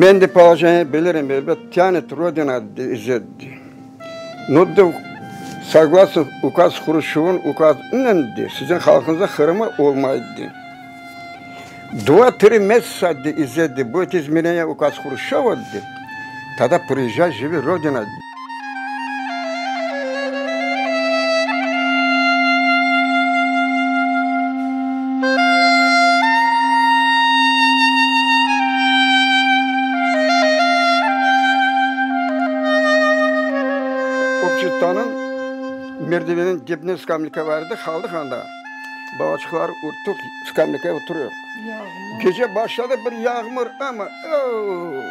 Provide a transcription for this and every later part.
Men de положение bilirim, elbet, tânit Rodina, Nu, de, soglasno ukaz Hruşçovın ukazınen, de, siziñ halqıñızda Qırımı olmaydı, de. Dva, tri mesяца, de, İzzet, de, будет izmenение ukaz Hruşçova, de, togda priezjay, jivi Rodina. Obşitanıñ merdivenniñ dibine skamlika bar edi, qaldıq anda. Balaçıqları urttıq, skamlikaya oturıyıq. Gece başladı bir yağmur, amma, o-o-o!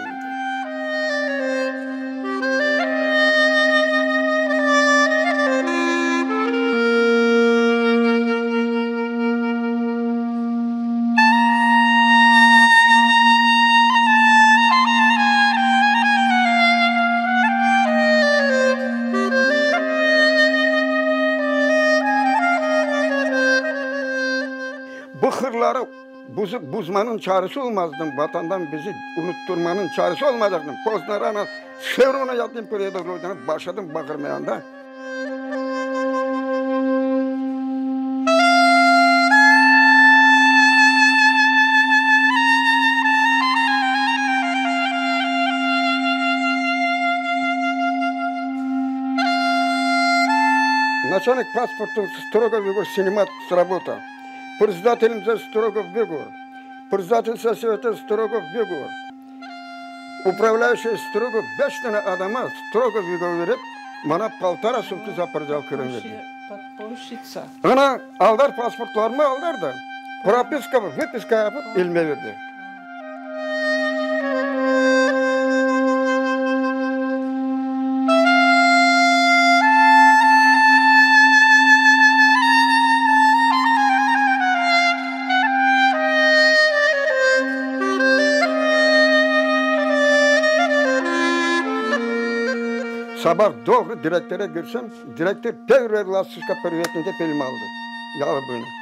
Bu hırları buzıp buzmanıñ çaresi olmazdı, Vatandan bizi unutturmanıñ çaresi olmazdı. Pozdno rano vse ravno ya priyedu Rodina, başladım bağırmaya anda. Naçalnik pasportın strogo vygovor snimat s rabota. Predsedatelimze strogo vygovor. Predsedatel selsoveta strogo vygovor. Upravlâyuşiy strogo beş dane adama strogo vygovor berip, mana poltora sutki za predel Krım berdi. Ana, aldılar pasportlarımı aldılar da, propiska, vıpiska yapıp elime berdi. Sabah doğru direktöre girsem, direktör pervıy lastoçka privetni dep elime aldı, yalı boyuna.